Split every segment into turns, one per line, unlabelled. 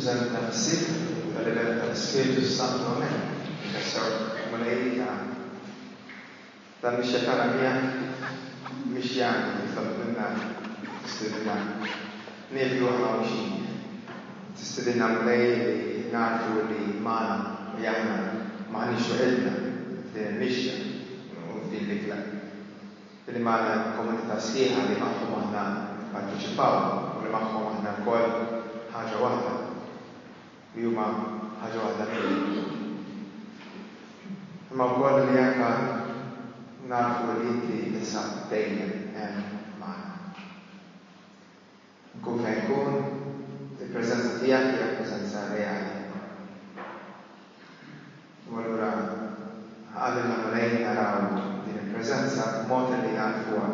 F'isem tal-Missier, u tal-Iben u tal-Ispirtu s-Santu Amen. Tassew, Mulej, ta' tal-mixja tagħna miegħek, mixja li titlob minna, tistedinna nieklu aħna u mixjin. Tistedinna Mulej li nagħrfu li magħna li aħna m'aħniex weħidna f'din il-mixja u f'din l-ikla. Li magħna hemm komunità sħiħa li magħhom aħna nipparteċipaw u li magħhom aħna lkoll ħaġa waħda, li huma ħaġa waħda miegħi. Imma wkoll li anke nagħrfu li inti tinsab dejjem hemm magħna. Nkun fejn nkun, il-preżenza tiegħek hija preżenza reali. U allura għallimna Mulej naraw din il-preżenza b'mod li nagħrfuha,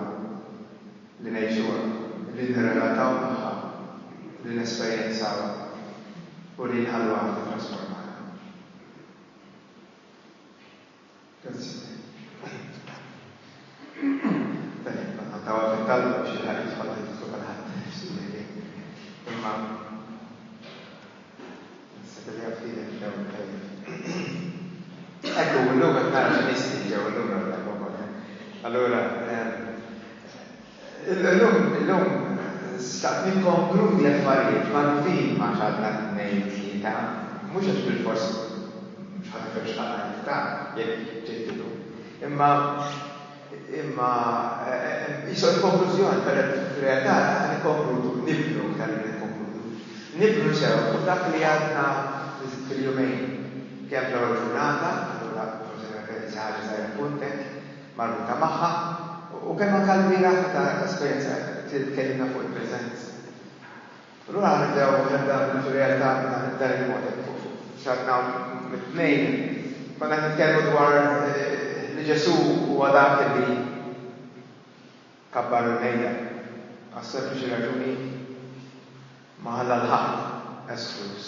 li ngħixuha, li nirrelataw magħha, li nesperjenzawha u li nħalluha tittrasformana. Grazzi. Tajjeb, kont nagħtawha fit-talba biex jilħaq jidħol jidħol kulħadd. Imma Nista' ftit nibdew tajjeb. Ekku, llum qed nara xi nies li ġew illum l-ewwel ukoll. Allura, illum illum xtaqt nikkonkludi affarijiet marbutin ma' x'għadna tnejn tlieta, mhux għax bilfors mhux ħa tifhem x'ħa ngħid ta' jekk ġejt illum. Imma imma qisu l-konklużjoni, però fir-realtà qed nikkonkludu, nibnu iktar milli nikkonkludu. Nibnu sew fuq dak li għadna fil-jumejn, kemm fl-ewwel ġurnata, allura forsi nirrepeti xi ħaġa żgħira punt hekk marbuta magħha, u kemm anke lbieraħ meta esperjenza tkellimna fuq il-preżenza. Allura ħa nibdew ħa nibda fir-realtà b'dan il-mod hekk fuq x'għadna mit-tnejn konna qed nitkellmu dwar li Ġesù huwa dak li kabbar il-mejda għas-sempliċi raġuni ma ħalla 'l ħadd eskluż.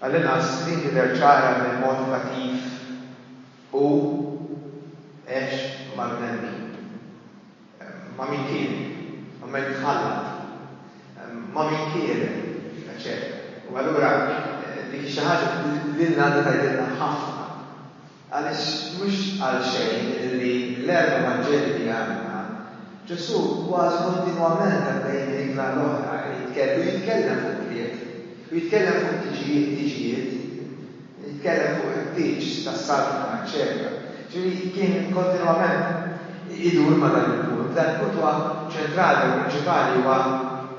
Għall-inqas din tidher ċara mill-mod ta' kif hu għex mal-bnedmin. Ma' min kien, ma' min tħallat, ma' min kiel, eċċetera. U allura dik hi xi ħaġa li lilna għandha tgħidilna ħafna. Għaliex mhux għalxejn li mill-erba' Vanġeli li għandna, Ġesù kważi kontinwament għaddej minn ikla għal oħra, jitkellem u jitkellem fuq ikliet, u jitkellem fuq tiġijiet, tiġijiet, jitkellem fuq it-tieġ tas-saltna, eċċetera. Ġifieri kien kontinwament idur ma' dan il-punt. Dan il-punt huwa ċentrali u prinċipali, huwa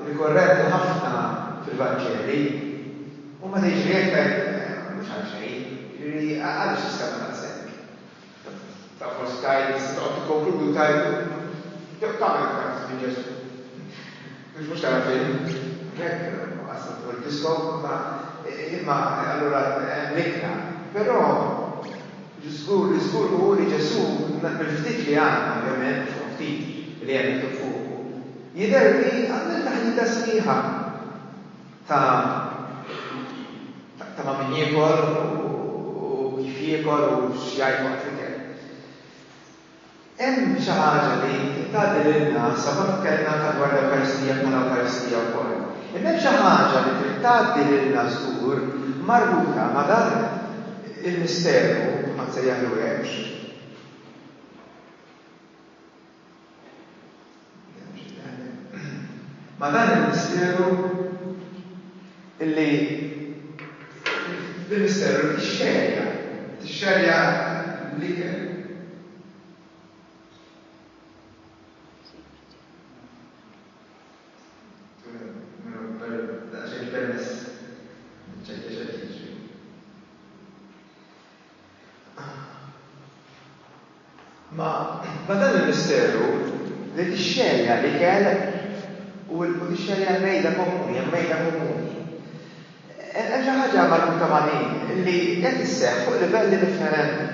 rikorrenti ħafna fil-Vanġeli. U meta jiġri hekk tgħid, mhux għalxejn, jiġifieri għaliex jissemma daqshekk? Ta' forsi tgħid, tista' toqgħod tikkonkludi u tgħid, tagħmel iktar minn Ġesù. Mhux mhux tara film, hekk qas fuq il-disco, imma imma allura hemm l-ikla. Però żgur li żgur hu li Ġesù mill-ftit li għandna ovvjament, mhux ftit li hemm miktub fuqu, jidher li għamel taħlita sħiħa. Ta' ta' ma' min jiekol u kif jiekol u x'jgħid waqt l-ikel. Hemm xi ħaġa li tgħaddi lilna, sa kont tkellimna anke dwar l-Ewkaristija bħala Ewkaristija wkoll. Imma hemm xi ħaġa li trid tgħaddi lilna żgur marbuta ma' dan il-misteru, ħa nsejjaħlu hekk, Ma' dan il-misteru illi bil-misteru li tixxerja, tixxerja l-ikel. Daqsxejn permess, ċekja x'qed jiġri. Ma' ma' dan il-misteru li tixxerja l-ikel u u tixxerja l-mejda komuni, hemm mejda komuni. Hemm xi ħaġa marbuta ma' din li qed isseħħ fuq livelli differenti.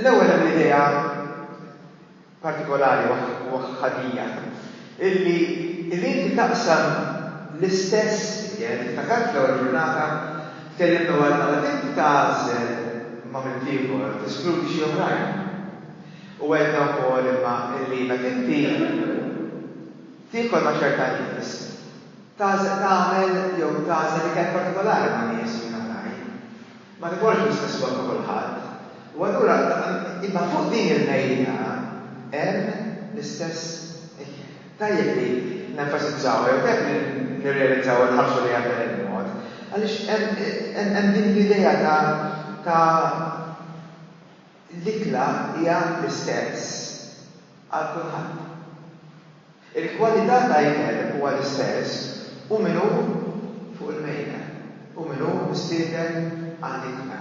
L-ewwel hemm l-idea partikolari waħħadija illi illi inti taqsam l-istess ikel, tiftakar fl-ewwel ġurnata tkellimna u għedna meta inti tagħżel ma' min tiekol teskludi xi oħrajn. U għedna wkoll imma illi meta inti tiekol ma' ċerta nies. Tagħżel tagħmel jew tagħżel ikel partikolari ma' nies minn oħrajn. Ma tikolx bl-istess mod ma' kulħadd. U allura imma fuq din il-mejda hemm l-istess ikel. Tajjeb li nenfasizzaw jew tajjeb li nirrealizzaw u nħarsu lejha b'dan il-mod, għaliex hemm din l-idea ta' ta' l-ikla hija l-istess għal kulħadd. Il-kwalità ta' ikel huwa l-istess hu min hu fuq il-mejda, hu min hu mistieden għall-ikla.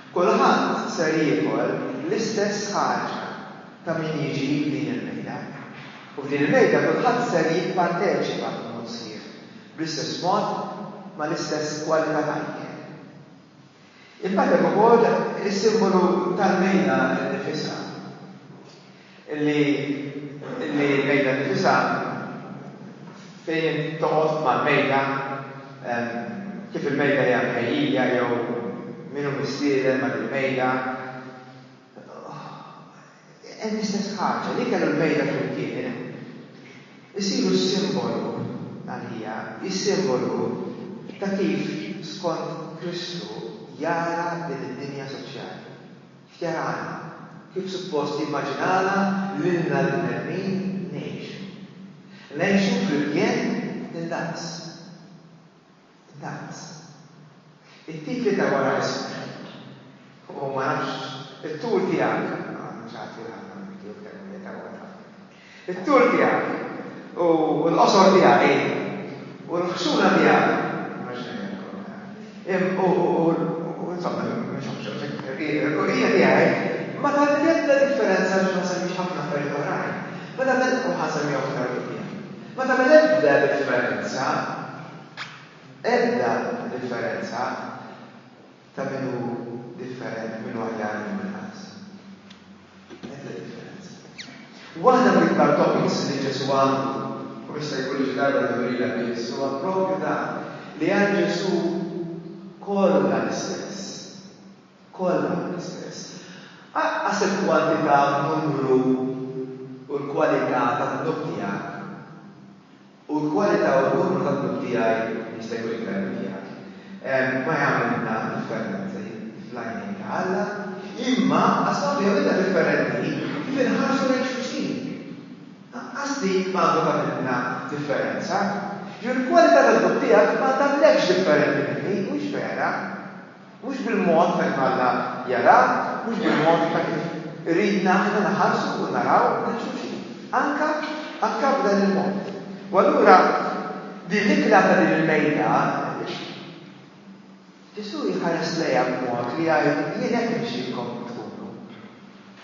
Kulħadd ser jiekol l-istess ħaġa ta' min jiġi f'din il-mejda. U f'din il-mejda kulħadd ser jipparteċipa b'mod sħiħ, bl-istess mod mal-istess kwalità ta' ikel. Imbagħad hemm ukoll is-simbolu tal-mejda nnifisha. Li li l-mejda nnifisha fejn int toqgħod mal-mejda, kif il-mejda hija mħejjija jew min hu mistieden ma' dil-mejda. Hemm l-istess ħaġa, l-ikel u l-mejda flimkien isiru s-simbolu għalija, is-simbolu ta' kif skont Kristu jara din id-dinja soċjali. Kif jarana, kif suppost jimmaġinana lilna l-bnedmin ngħixu. Ngħixu flimkien indaqs. Daqs. It-titli ta' wara ismek. U ma nafx, it-tul tiegħek, mhux għad twil ħafna it-tul iktar milli ta' wara. It-tul tiegħek u l-qosor tiegħi u l-ħxuna tiegħek, ma nafx u insomma, mhux il-ruqija tiegħi ma tagħmel ebda differenza biex ma nsemmix ħafna affarijiet oħrajn. Ma tagħmel u ħa nsemmihom iktar quddiem. Ma tagħmel ebda differenza Ebda differenza ta' min hu different, min hu aħjar min hu inqas. Ebda differenza. Waħda mill-ikbar topics li Ġesù għandu, u jista' jkun li xi darba nidhrilha biss, huwa proprju dan, li għal Ġesù kollha l-istess. Kollha l-istess. Aqqas il-kwantità, n-numru u l-kwalità tad-dnub tiegħek U l-kwalità u n-numru tad-dnub tiegħi jista' jkun iktar minn tiegħek. Ma jagħmilna differenti fl-għajnejn ta' Alla, imma anqas m'għandu jagħmilna differenti kif inħarsu lejn xulxin. Anqas dik m'għandu tagħmilna differenza. Jiġifieri l-kwalità tad-dnub tiegħek ma tagħmlekx differenti minni, mhux vera. Mhux bil-mod ta' kif Alla jarak, mhux bil-mod ta' kif iridna aħna naħarsu u naraw lil xulxin. Anka, anka b'dan il-mod. U allura din l-ikla ta' din il-mejda, Ġesù jħares lejha b'mod li jgħid jien hekk nixtieqkom tkunu.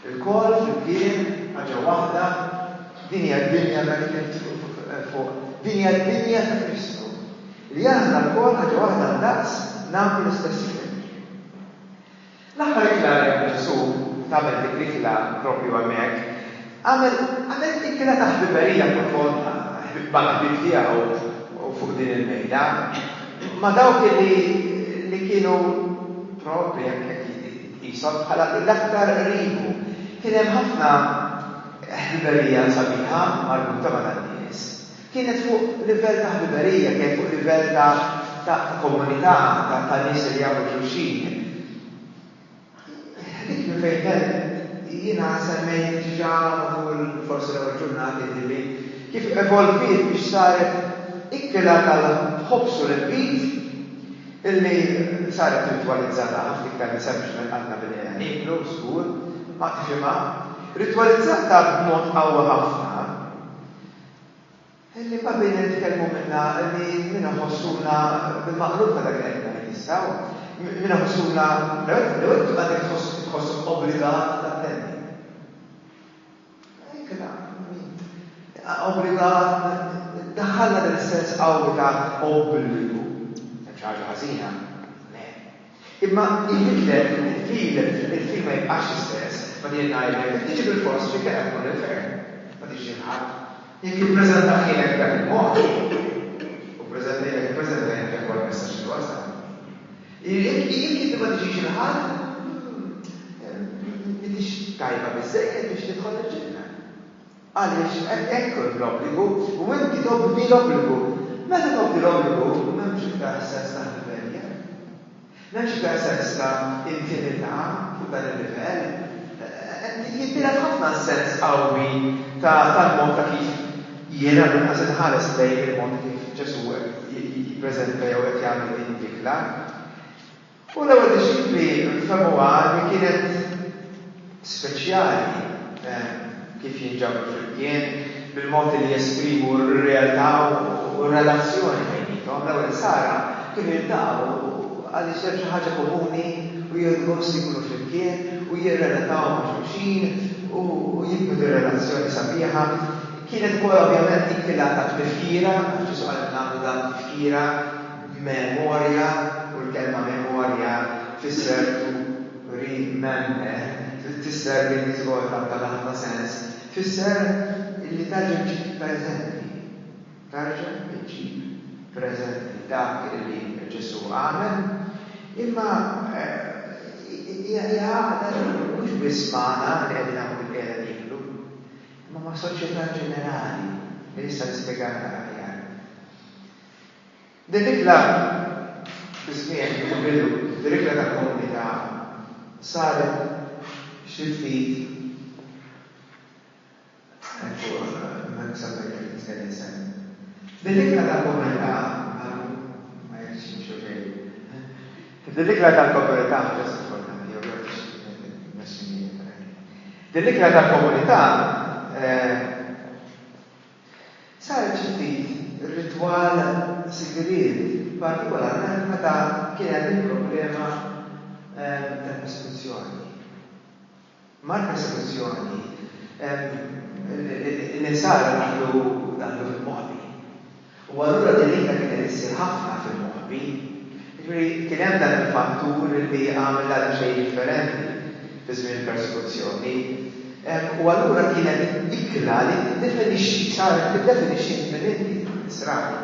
Ilkoll flimkien, ħaġa waħda, din hija d-dinja meta tkellimt fuq, din hija d-dinja ta' Kristu, li aħna lkoll ħaġa waħda ndaqs nagħmlu l-istess ikel. L-aħħar ikla li għamel Ġesù, meta għamel dik l-ikla proprju hemmhekk, għamel għamel ikla ta' ħbiberija profonda mal-ħbieb tiegħu fuq din il-mejda, ma' dawk li li kienu proprju hekk Tqishom bħala l-aktar qribu. Kien hemm ħafna ħbiberija sabiħa marbuta ma' dan-nies. Kienet fuq livell ta' ħbiberija, kienet fuq livell ta' ta' komunità, ta' ta' nies li jafu xulxin. Dik minn fejn telqet, jiena semmejt diġà matul forsi l-ewwel ġurnati li kif evolviet biex saret ikla tal-ħobż u l-inbid, Illi saret ritwalizzata ħafna iktar minn sempliċement qgħadna bilqiegħda nieklu, żgur, ma tifhimha, ritwalizzata b'mod qawwi ħafna, illi ma bejna nitkellmu minna li min iħossuna bil-maqlub ta' dak li qed ngħid issa, min iħossuna l-ewwel għandek tħossok obbligat tattendi. Obbligat, daħħalna dan is-sens qawwi ta' obbligu. Hemm xi ħaġa ħażina? Le. Imma inbidlet il-fil, il-fil ma jibqax l-istess, ma din ngħidlek, jekk tiġi bilfors trid qed tmur l-infern. Ma tiġi il-Ħadd. Jekk ippreżentahielek b'dak il-mod, u ppreżentajlek ippreżentajlek huwa l-messaġġ li wasal. Jekk inti ma tiġix il-Ħadd, m'intix tajba biżżejjed biex tidħol il-ġenna. Għaliex hekk l-obbligu u inti tobdi l-obbligu. Meta tobdi. Tqaddi l-obbligu m'hemmx iktar sens ta' ħbiberija. M'hemmx iktar sens ta' intimità fuq dan il-livell. Jintilef ħafna s-sens qawwi tal-mod ta' kif jiena għall-inqas inħares lejn il-mod ta' kif Ġesù qed jippreżenta jew qed jagħmel din l-ikla. U l-ewwel dixxipli fehmuha li kienet speċjali kif jinġabru flimkien, bil-mod li jesprimu r-realtà u r-relazzjoni bejniethom. L-ewwel Insara kienu jiltaqgħu għaliex hemm xi ħaġa komuni u jieħdu gost li jkunu flimkien u jirrelataw ma' xulxin u jibnu din ir-relazzjoni sabiħa. Kienet ukoll ovvjament ikla ta' tifkira, għax Ġesù qalilna nagħmlu dan b'tifkira. Memorja, u l-kelma memorja tfisser to remember, tfisser bl-Ingliż ukoll tagħmel ħafna sens, tfisser li tarġa' ġġib preżenti, tarġa' ġġib preżenti dak li Ġesù għamel, imma hija għaqda li mhux biss magħna li qegħdin hawn bilqiegħda nieklu, imma mas-soċjetà ġenerali li nista' nispjegaha naqra aħjar. Din l-ikla biż-żmien, fil-bidu, din l-ikla tal-komunità saret xi ftit Ekku, ma nista' ngħid nitkellem sew. Din l-ikla tal-komunità ma jridx jimxu xejn. Din l-ikla tal-komunità ħaġa importanti, Din l-ikla tal-komunità Saret xi ftit ritwal sigriet, partikolarment meta kien hemm il-problema tal-persekuzzjoni. Mal-persekuzzjoni, l-Insara daħlu daħlu fil-moħbi. U allura din l-ikla kienet issir ħafna fil-moħbi. Jiġifieri kien hemm dan il-fattur li għamel daqsxejn differenti fi żmien il-persekuzzjoni. U allura kienet ikla li tiddefinixxi, saret tiddefinixxi int min inti, Nisrani.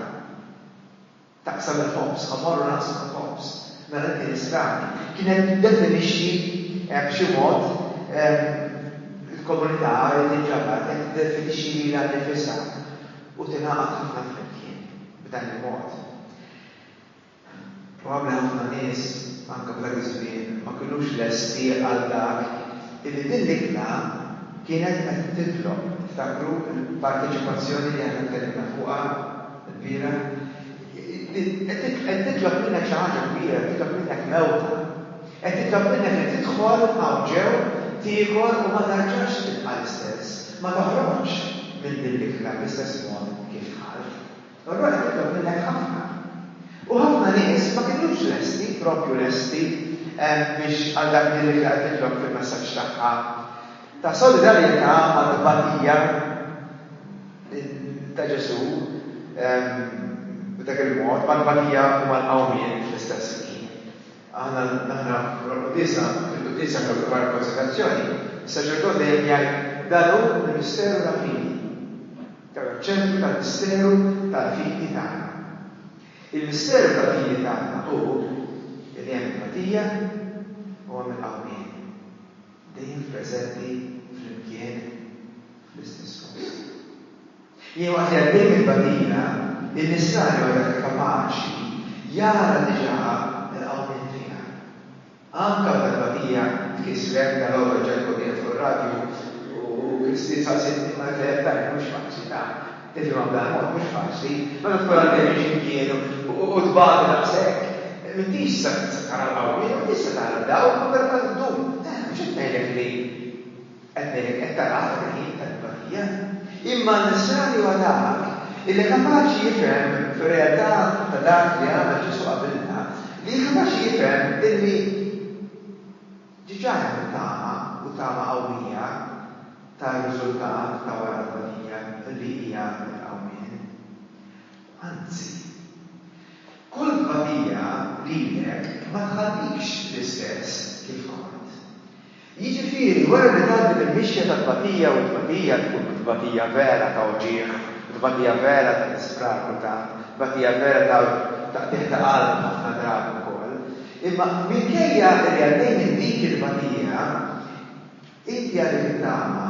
Taqsam il-ħobż, ħa mmorru naqsmu l-ħobż. Mela inti Nisrani. Kienet tiddefinixxi b'xi mod il-komunità li tinġabar, kienet tiddefinixxi lilha nnifisha u tingħaqad ħafna flimkien b'dan il-mod. Probabbli ħafna nies, anke f'dak iż-żmien, ma kinux lesti għal dak illi din l-ikla kienet qed titlob. Tiftakru l-parteċipazzjoni li aħna tkellimna fuqha lbieraħ? Qed titlob minnek xi ħaġa kbira, qed titlob minnek mewta. Qed titlob minnek li tidħol hawn ġew, tiekol u ma tarġax tibqa' l-istess, ma toħroġx minn din l-ikla bl-istess mod kif dħalt. Allura qed titlob minnek ħafna. U ħafna nies ma kinux lesti, propju lesti, biex għal dak li l-ikla qed titlob fil-messaġġ tagħha ta' solidarjetà mat-tbatija ta' Ġesù b'dak il-mod, mat-tbatija u mal-qawmien fl-istess ħin. Aħna aħna fil-quddiesa, fil-quddiesa wara l-konsagrazzjoni, is-saċerdot dejjem jgħid dan hu l-misteru tal-fidi. Dan hu ċ-ċentru tal-misteru tal-fidi tagħna. Il-misteru tal-fidi tagħna hu li hemm it-tbatija u hemm il-qawmien. Dejjem preżenti flimkien fl-istess post. Jien waqt li għaddej mit-tbatija, in-Nisrani huwa dak li kapaċi jara diġà l-qawmien fiha. Anke meta t-tbatija tkissrek, dalgħodu erġajt kont qiegħed fuq ir-radju u Christine saqsietni imma qed tgħid mhux faċli ta' tifhimha b'dan il-mod mhux faċli. Meta tkun għaddej minn xi mkien u tbati daqshekk, m'intix se tara l-qawmien, m'intix se tara d-dawl, u vera ddum. Eh, mhux qed ngħidlek li Qed ngħidlek qed tarah dak il-ħin tal-tbatija. Imma n-Nisrani huwa dak illi kapaċi jifhem fir-realtà ta' dak li għamel Ġesù qabilna, li kapaċi jifhem illi diġà hemm it-tama u tama qawwija tar-riżultat ta' wara t-tbatija li hija l-qawmien. Anzi, kull tbatija lilek ma tħallikx l-istess kif kont. Jiġifieri, wara li tgħaddi mill-mixja ta' tbatija u tbatija tkun tbatija vera ta' uġigħ, tbatija vera ta' disprar kultant, tbatija vera ta' taqtigħ ta' qalb ħafna drabi wkoll, imma minkejja li għaddej minn dik it-tbatija, inti għadek it-tama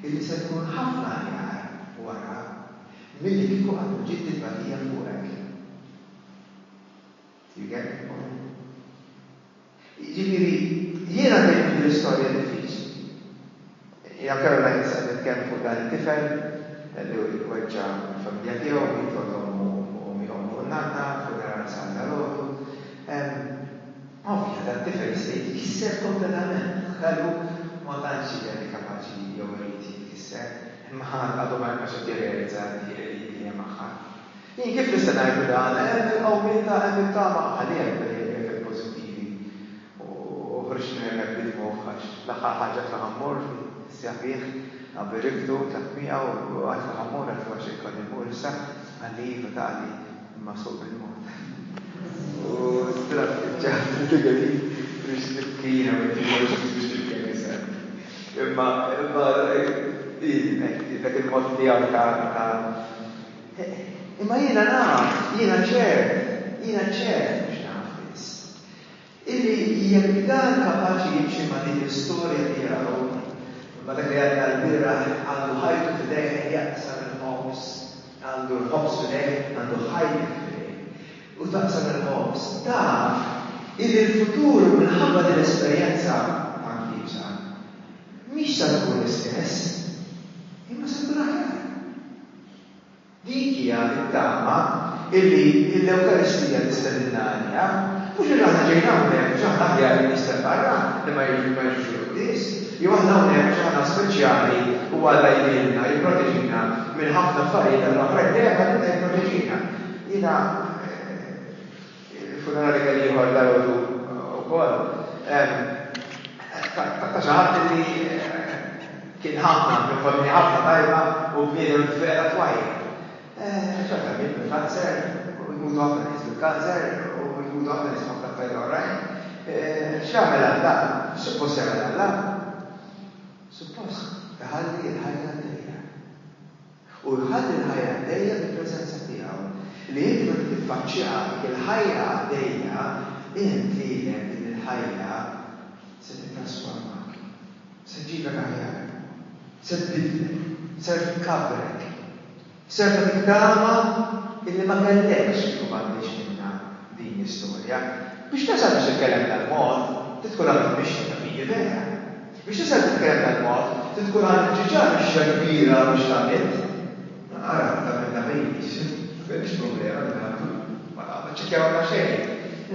illi se tkun ħafna aħjar wara. Milli kieku qatt ma ġiet titbatija fuqek. You get the point? Jiġifieri, jiena ngħid din l-istorja diffiċli. Jiena u Caroline issa qed nitkellmu fuq dan it-tifel li weġġa' l-familja tiegħu, mietet ommu ommu u n-nanna, funeral sar dalgħodu. Ovvja, dat-tifel jista' jitkisser kompletament, ħelu ma tantx jidher li kapaċi jew irid jitkisser, imma għadu ma qed jirrealizza li hija magħha. Jien kif nista' ngħidlu dan? Hemm il-qawmien ta' hemm it-tama ħalliha jibda pożittivi u ħriġt minn hemmhekk bid-dmugħ għax l-aħħar ħaġa għedtlu ħa mmur sabiħ, beriktu, tlaqt miegħu u għedtlu ħa mmur għedtlu għax ikolli mmur issa, qalli iva ta qalli imma suq bil-mod. U spiċċat biex nibki jiena u inti forsi biex tibki anke Sandy. Imma imma dak il-mod tiegħu ta' ta' Imma jiena naf, jiena ċert, jiena ċert mhux naf biss, illi jekk dan kapaċi jimxi ma' din l-istorja tiegħu, ma' dak li għedna lbieraħ, għandu ħajtu f'idejh jaqsam il-ħobż, għandu l-ħobż f'idejh, għandu ħajtek f'idejh, u taqsam il-ħobż, taf illi l-futur minħabba din l-esperjenza tant iebsa, mhix se tkun l-istess, imma se tkun aħjar. Dik hija t-tama illi l-Ewkaristija tistedinna għaliha. Mhux għax aħna ġejna hawnhekk għax aħna aħjar minn nies ta' barra li ma jiġux il-quddies, jew aħna hawnhekk għax aħna speċjali u Alla jgħinna, jipproteġina minn ħafna affarijiet allura oħrajn le, imma lilna jipproteġina. Jiena Il-funeral li kelli ieħor dalgħodu wkoll ta' xi ħadd li kien ħafna minn familja ħafna tajba u bniedem vera twajjeb. Xorta miet bil-kanser, u jmutu ħafna nies bil-kanser, u jmutu ħafna nies b'ħafna affarijiet oħrajn. X'jagħmel Alla? X'suppost jagħmel Alla? Suppost iħalli l-ħajja għaddejja. U jħalli l-ħajja għaddejja bil-preżenza tiegħu. Li inti meta tiffaċċjaha dik il-ħajja għaddejja, int lilek din il-ħajja se tittrasformak, se ġġibek aħjar, se tbiddlek, ser tkabbrek, ser tagħtik tama illi ma kellekx kieku m'għaddejtx minnha din l-istorja. Biex tasal biex titkellem b'dal-mod, trid tkun għamilt mixja ta' fidi vera. Biex tasal titkellem dal-mod, trid tkun għandek diġà mixja kbira biex tgħammidt. Ara, tgħammidna babies, m'hemmx problema nitgħammdu, ma ċċekkjawlna xejn.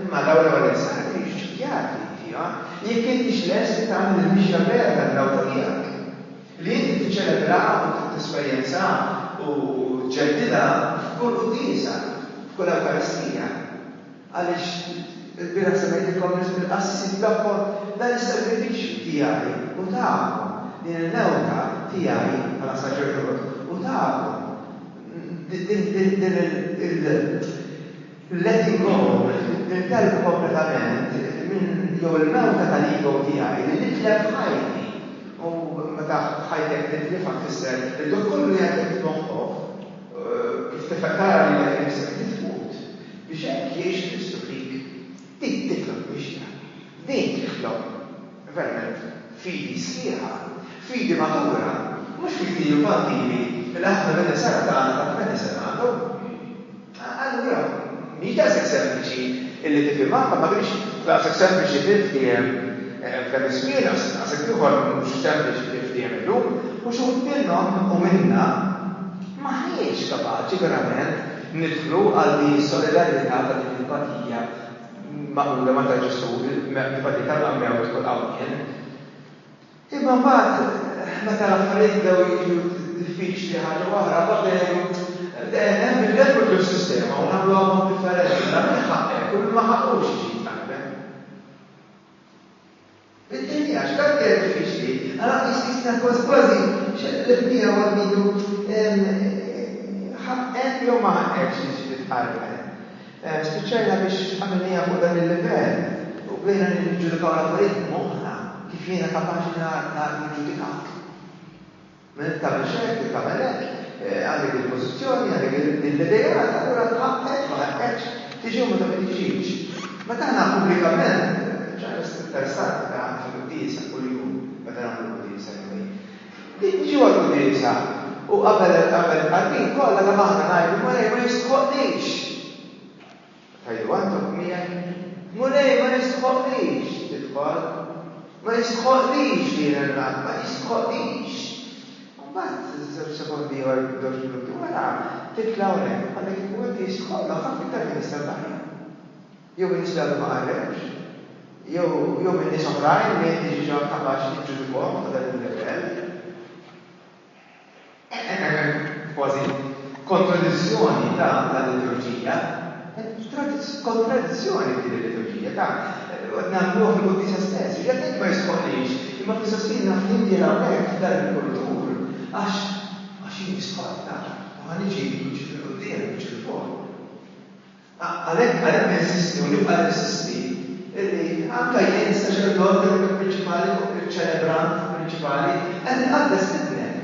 Imma dawn l-ewwel insara kienu jiġu ċċekkjati fiha jekk intix lest li tagħmel il-mixja vera tal-mewta tiegħek. Li inti tiċċelebraha u tesperjenzaha u ġġeddidha f'kull quddiesa, f'kull Ewkaristija. Għaliex ilbieraħ semmejtilkom il-qassisin tagħkom dan is-sagrifiċċju tiegħi u tagħkom, din il-mewta tiegħi bħala saċerdot u tagħkom, din il-letting go, din it-telfa kompletament minn jew il-mewta tal-ego tiegħi li nitlef ħajti. U meta ħajtek titlifha tfisser li dak kollu li għandek f'moħħok, kif tara lilek innifsek titmut. Biex hekk jgħix Kristu fik. Din titlob mixja. Din titlob verament fidi sħiħa, fidi matura, mhux fidi infantili li ħafna min-nisara tagħna ta' 80 sena għandhom. Allura mhix daqshekk sempliċi illi tifhimha, ma kinitx daqshekk sempliċi tinftiehem f'dak iż-żmien, daqshekk ieħor mhux sempliċi tinftiehem illum, u xi wħud minnhom u minna m'aħniex kapaċi verament Nidħlu għal din is-solidarjetà ta' din il-batija magħquda ma' ta' Ġesù, il-batija tal-mewt u l-qawmien. Imma mbagħad meta l-affarijiet bdew jiġu diffiċli ħaġa oħra, mbagħad bdejna ngħidu, nbidlu nbidlu s-sistema u nagħmluha mod differenti, mela min ħaqqek u min ma ħaqqux jiġi jitqarben. Id-dinja, għax tant hija diffiċli, ara qisna kważi kważi xeqlibniha u ngħidu ħaqqek jew ma ħaqqekx li tiġi titqarben. Spiċċajna biex għamilniha fuq dan il-livell u bdejna niġġudikaw l-affarijiet b'moħħna kif jiena kapaċi niġġudikak. Mela int tagħmel x'hekk, int tagħmel hekk, għandek din il-pożizzjoni, għandek din l-ideat, allura ħaqqek, ma ħaqqekx, tiġi u meta ma tiġix. Meta aħna pubblikament, ċara interessanti meta aħna fil-quddiesa kuljum, meta nagħmlu l-quddiesa anyway, niġu għall-quddiesa u. U qabel qabel it-tqarbin kollha kemm aħna ngħidu, Mulej ma jistħoqqlix. Tgħidu għandhom miegħi, Mulej ma jistħoqqlix tidħol, ma jistħoqqlix li jiena nilgħab, ma jistħoqqlix. Mbagħad żewġ sekondi jew żewġ minuti wara titla' hawnhekk bħalli kieku inti jistħoqqlok ħafna iktar minn nies tal-barra. Jew minn nies li għadhom ma qarrewx. Jew jew minn nies oħrajn li inti diġà kapaċi tiġġudikahom ta' dan il-livell. Hemm kważi kontradizzjoni ta' tal-liturġija. Kontradizzjoni f'din il-liturġija ta' qed nagħmluha fil-quddiesa stess. Ġifieri qed ngħid ma jistħoqqlix, imma fl-istess ħin naf li inti hawnhekk f'dan il-kuritur għax għax jien jistħoqqli ta' u ħa niġi wiċċi fil-quddiem, wiċċi 'l fuq. Għalhekk għalhekk ninsisti u nibqa' ninsisti illi anke jien saċerdot prinċipali, ċelebrant prinċipali, qed inqaddes l-ibnek.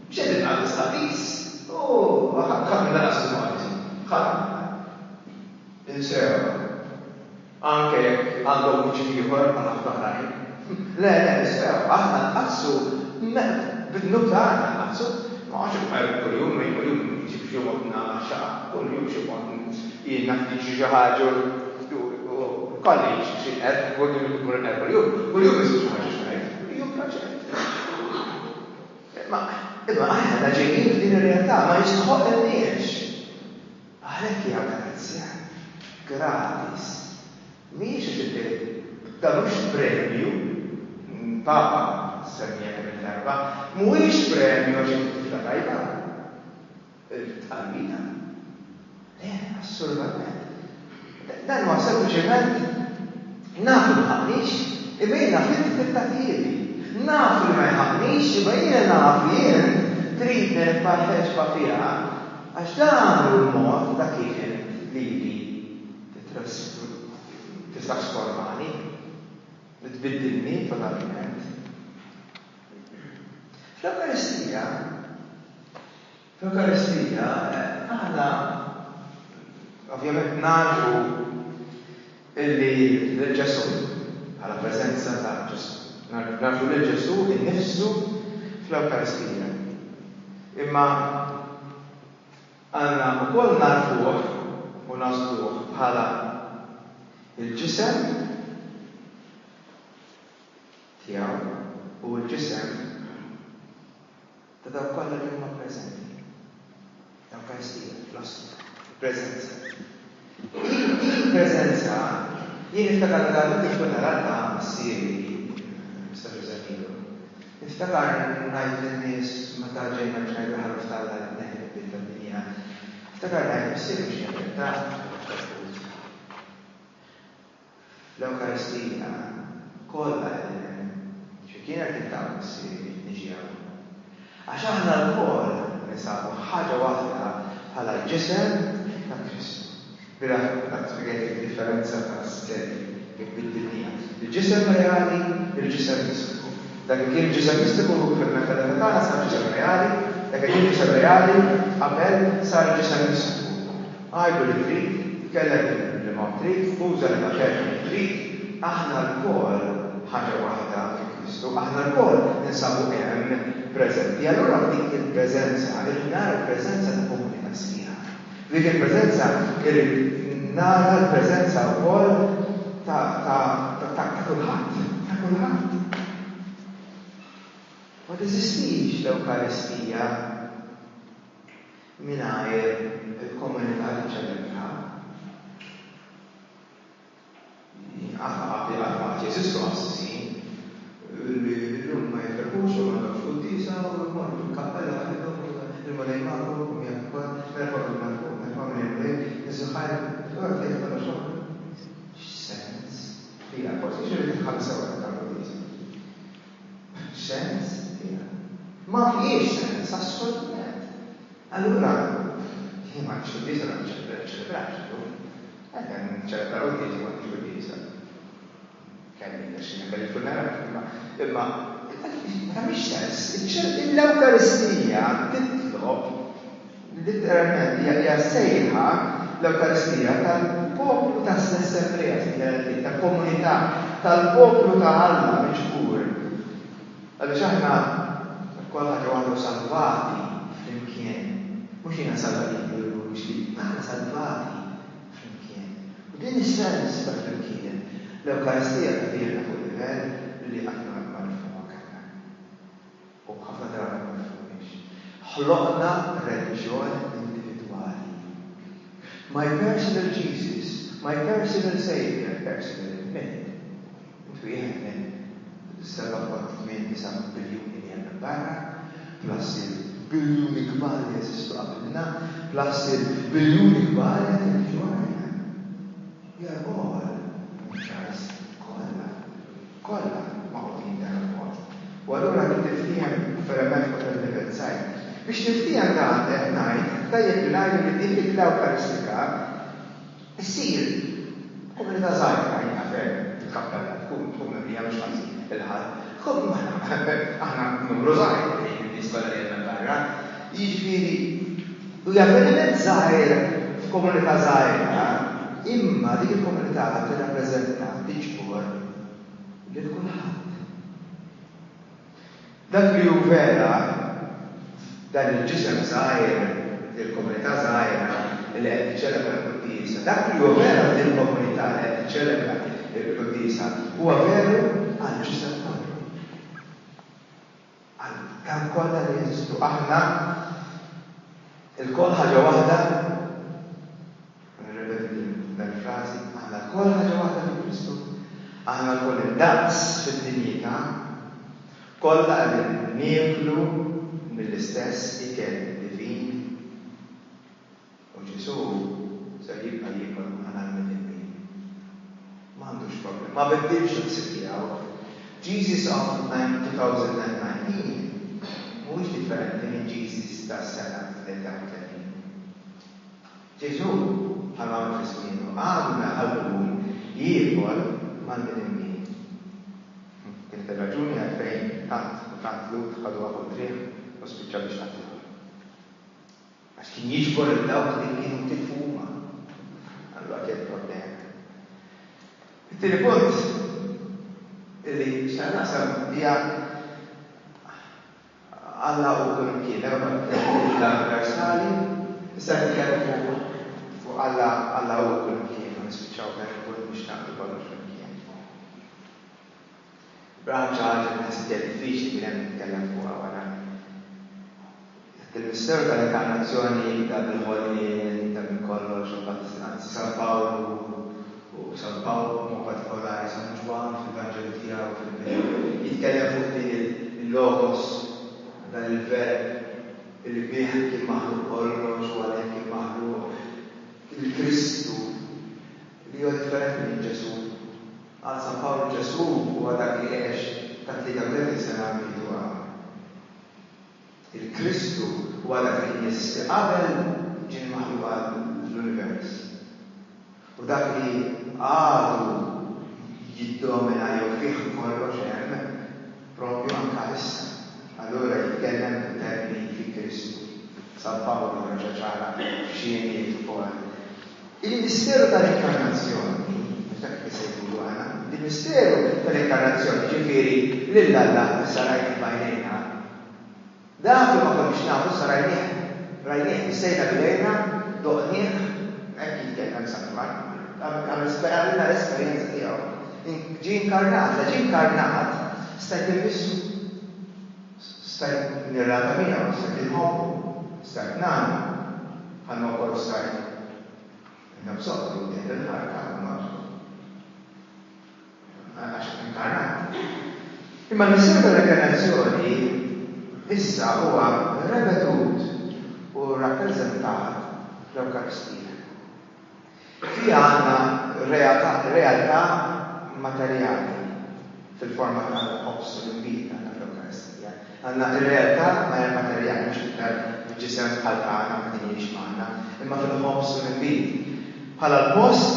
Mhux qed inqaddes qaddis. U ħadd minna lanqas huma qaddisin. Ħadd minna. Insewha. Anke jekk għandhom wiċċ ieħor bħal ħafna oħrajn. Le, le, issew, aħna nqaddsu bid-dnub tagħna nqaddsu. Ma għax nqerr kuljum, ma jien kuljum nġib xi mod nagħxaq, kuljum xi mod jien naf niġri xi ħaġa u kolli xi nqerr, kuljum immur inqerr kuljum, kuljum insib xi ħaġa x'ngħid, kuljum proġett. Imma imma aħna ġejjin f'din ir-realtà ma jistħoqqilniex. Għalhekk hija grazzja. Gratis. Mhijiex għax inti dan mhux premju, Papa semmieha kemm il-darba, mhuwiex premju għax inti tifla tajba. Il-tqarbina. Le, assolutament. Dan huwa sempliċement naf li ma ħaqqnix, imma jien naf li inti trid tagħtihieli. Naf li ma jħaqqnix, imma jiena naf li int tridni nipparteċipa fiha għax dan hu l-mod ta' kif int lili titrasformani, li tbiddilni totalment. Fl-Ewkaristija, fl-Ewkaristija aħna ovvjament nagħrfu illi lil Ġesù bħala preżenza ta' Ġesù. Nagħrfu lil Ġesù innifsu fl-Ewkaristija. Imma Għandna wkoll nagħrfuh u nagħżluh bħala l-ġisem tiegħu u l-ġisem ta' dawk kollha li huma preżenti. L-Ewkaristija, l-Ostja, il-preżenza. Din il-preżenza, jien niftakar meta għamilt il-funeral ta' missieri, Mr. Ġużepp Niftakar ngħid lin-nies meta ġejna biex ngħidu l-ħaruf t'Alla li tneħħi l-dnub tad-dinja. Niftakar ngħid missieri mhux qiegħed ta' Fl-Ewkaristija kollha qegħdin hemm. Ġifieri kien qed niltaqgħu missieri niġi hawn. Għax aħna lkoll ninsabu ħaġa waħda bħala l-ġisem ta' Kristu. Bieraħ kont spjegajt id-differenza ta' skedi kif biddilniha. Il-ġisem reali, il-ġisem mistiku. Dak li kien ġisem mistiku fil-mentalità tagħna sar ġisem reali, dak li kien ġisem reali qabel sar ġisem mistiku. Għidu li trid, tkellem liema trid, uża liema termini trid, aħna lkoll ħaġa waħda fi Kristu, aħna lkoll ninsabu hemm preżenti. Allura f'dik il-preżenza irrid nara l-preżenza ta' komunità sħiħa. F'dik il-preżenza irrid nara l-preżenza wkoll ta' ta' ta' ta' kulħadd, ta' kulħadd. Ma teżistix l-Ewkaristija mingħajr il-komunità li ċċelebra. Qatt ma qatt ma qatt jeżistu qassisin li llum ma jifirħux u m'għandhomx quddiesa u jmorru fil-kappella waħedhom u il-Mulej magħkom u miegħek ukoll, nerfgħu idna 'l fuq, nerfgħu lejn il-Mulej, niżżu ħajr, u tgħid kollox waħdu. X'sens fiha? Forsi xi rrid inħalli sew tal-quddiesa. X'sens fiha? Ma fihiex sens assolutament. Allura, jien ma għandix quddiesa ma niċċelebrax illum. Meta niċċelebra quddiesa ma għandix quddiesa. Kelli għax jiena kelli l-funeral, imma imma ma tagħmilx sens. L-Ewkaristija titlob litteralment hija sejħa l-Ewkaristija tal-poplu tas-assemblea, tal-komunità, tal-poplu ta' Alla miġbur. Għaliex aħna lkoll ħaġa waħda u salvati. Mhux jiena nsalva lili u mhux lili, aħna salvati flimkien. U din is-sens ta' flimkien, l-Ewkaristija tagħtielna fuq livell li qatt ma ma nifhmuha kellna. U ħafna drabi ma nifhmuhiex. Ħloqna reliġjon individwali. My personal Jesus, my personal Saviour, personal in min? Int wieħed minn 7.89 biljuni li hemm hemm barra, plus il-biljuni kbar li jeżistu qabilna, plus il-biljuni kbar li qed jiġu warajna. We are all in Christ, kollha, kollha magħqudin b'dan il-mod. U allura trid tiftiehem verament fuq dan il-livell żgħir. Biex niftiehem dan li qed ngħid, tajjeb li ngħidu li din l-ikla Ewkaristika Issir komunità żgħira, jien naf il-kappella tkun tkun mimlija mhux ħażin il-Ħadd. Tkun aħna numru żgħir bejn in-nies kollha li hemm hemm barra. Jiġifieri huwa avveniment żgħir f'komunità żgħira, imma dik il-komunità tirrappreżenta, tiġbor lil kulħadd. Dak li hu vera, dan il-ġisem żgħir, din il-komunità żgħira li qed tiċċelebra l-quddiesa, dak li hu vera f'din il-komunità li qed tiċċelebra l-quddiesa huwa veru għall-ġisem kollu. Għal dawk kollha li jeżistu. Aħna lkoll ħaġa waħda, Nirrepeti din dan il-frażi, aħna lkoll ħaġa waħda fi Kristu, aħna lkoll indaqs fid-dinjità, kollha qegħdin nieklu mill-istess ikel divin u Ġesù ser jibqa' jiekol magħna l-midinbin. M'għandux problema, ma biddilx il-ħsieb tiegħu. Jesus of 2019 mhuwiex differenti minn Jesus tas-sena 33. Ġesù, bħalma għamel fi żmienu, għadu għal-lum jiekol mal-midinbin. Kienet ir-raġuni għalfejn tant u tant Lhud ħaduha kontrih u spiċċa biex qatluh. Għax kien jiġbor lil dawk li kienu tilfu huma. Allura kien problema. It-tieni punt illi xtaqt naqsam hija Alla hu kullimkien, l-ewwel nitkellmu fuq l-Alla universali, issa qed nitkellmu fuq fuq Alla Alla hu kullimkien u nispiċċaw b'dan il-punt biex naqdu kollox flimkien. Abraham xi ħaġa li ħassib hija diffiċli kien hemm nitkellem fuqha wara. Il-misteru tal-inkarnazzjoni jibda bil-ħolqien, jibda minn kollox, u mbagħad anzi San Pawlu u San Pawl b'mod partikolari San Ġwann fil-Vanġelu tiegħu fil-bidu jitkellem fuq din il-logos, dan il-verb li bih kien maħluq kollox u għalih kien maħluq, il-Kristu li huwa differenti minn Ġesù. Għal San Pawl Ġesù huwa dak li għex ta' 33 sena miet u qam. Il-Kristu huwa dak li kien jeżisti qabel ġie maħluqa l-univers. U dak li għadu jiddomina jew fih kollox hemm proprju anke issa. Allura jitkellem bit-termini fi Kristu. San Pawl ħareġha ċara f'xi ukoll. Il-misteru tal-inkarnazzjoni, għax dak kif insejħulu aħna, il-misteru tal-inkarnazzjoni, jiġifieri lil Alla issa rajnih b'għajnejna, dak li ma konniex nafu issa rajnih, rajnih, missejna b'idejna, doqnih, hekk jitkellem San Ġwann, għamilna l-esperjenza tiegħu. Ġie inkarnat, la ġie inkarnat stajt immissu, stajt nirrelata miegħu, stajt inħobbu, stajt ngħannqu, bħalma wkoll stajt nobsoqlu qiegħed il-ħarka u nobsqu. Għax inkarnat. Imma l-misteru tal-inkarnazzjoni issa huwa repetut u rappreżentat fl-Ewkaristija. Fiha għandna realtà materjali fil-forma tal-ħobż u l-inbid għandna fl-Ewkaristija. Għandna r-realtà materjali mhux iktar f'ġisem bħal tagħna ma kien jgħix magħna, imma fil-ħobż u l-inbid. Bħala l-post,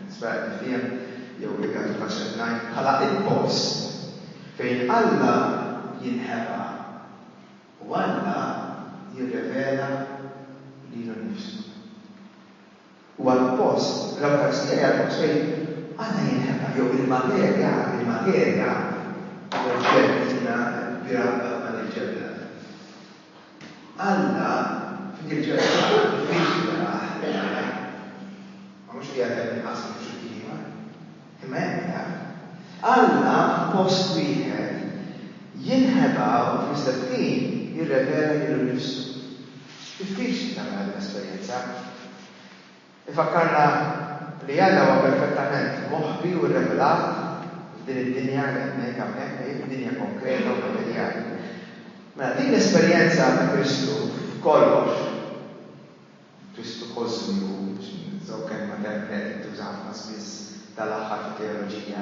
nispera qed niftiehem jew li għadu każ x'qed ngħid, bħala il-post fejn Alla jinħeba U Alla jirrevela lilu nnifsu. Huwa l-post, l-Ewkaristija hija l-post fejn Alla jinħeba, jew il-materja, il-materja, l-oġġett jiena birabbat ma' dil-ġebla. Alla. Dik il-ġebla diffiċli tarah lil Alla. Ma mhux qiegħed hemm inqas minn xi mkien ieħor. Imma hemm qiegħed. Alla f'post wieħed jinħeba u fl-istess ħin jirrevela lilu nnifsu. Diffiċli tagħmilha din l-esperjenza. Ifakkarna li Alla huwa perfettament moħbi u rrevelat f'din id-dinja li qed ngħid hawnhekk, hi dinja konkreta u materjali. Mela din l-esperjenza ta' Kristu f'kollox, Kristu kożmiku, biex nużaw kelma term li qed jintuża ħafna spiss dal-aħħar fit-teoloġija,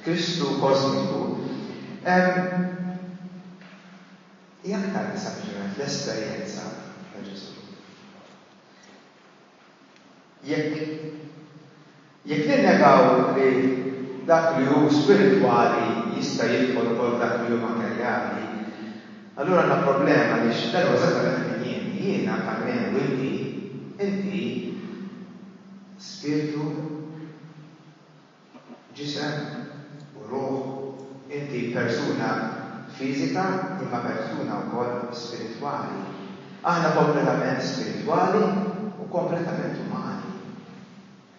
Kristu kożmiku, hi aktar minn sempliċement l-esperjenza ta' Ġesù. Jekk jekk ninnegaw li dak li hu spiritwali jista' jidħol ukoll f'dak li hu materjali, allura għandna problema għaliex dan huwa eżattament min jien. Jiena Karmenu, inti, inti spirtu, Ġisem u ruħ, inti persuna fiżika imma persuna wkoll spiritwali. Aħna kompletament spiritwali u kompletament umani.